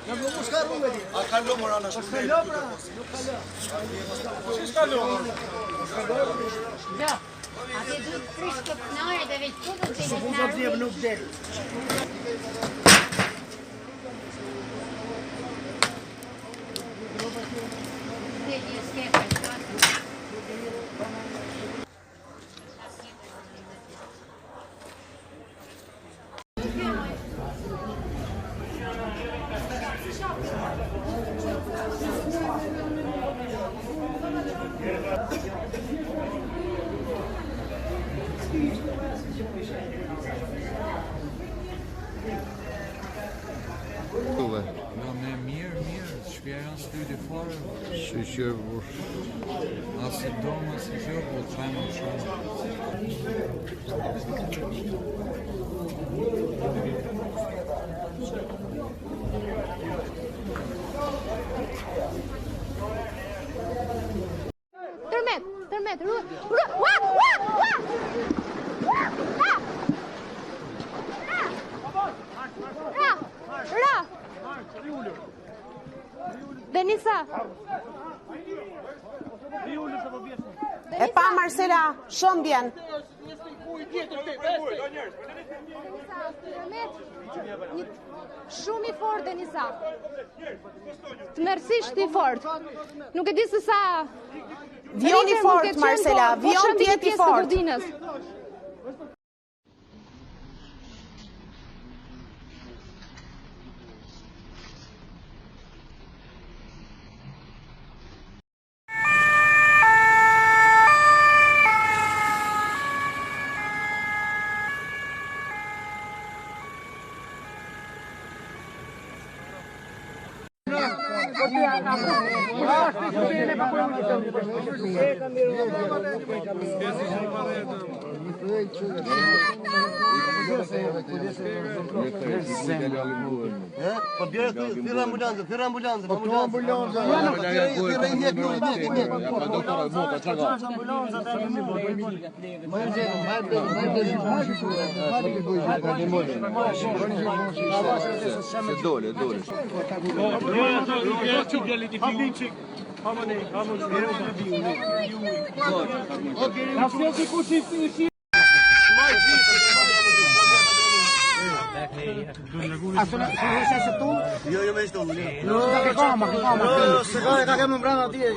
A kalo mora në shkumë? Kalo pra, nuk kalo. Si s'kalo? Jo, aty duhet prish të pnoje dhe veç ku do të Se po del nuk del. Tuve. Jo, ne mirë, mirë, shpia janë s'lyti fare. Shyqyr burr. As i doma, si gjë, po të shumë. Tërmet, tërmet, ru, ru, ua, ua, ua! Ua, ra! Ra! Ra! Denisa! E pa Marcela shembjen. Një shumë i fort Denisa. Tmerrësisht i fort. Nuk e di se sa Vijon i Richter mund fort ketë qenë, Marcela, po- po vijon shembi të një jetë i pjesë të fort. godinës. Po bjere thirr ambulancën, thirr ambulancën, po këtu ambulancën. Thirr i mjek, i mjek, i mjek. Se dole, dole. Jo, jo me ishte unë. Jo, jo, se ka ka kemë mbrapa atje.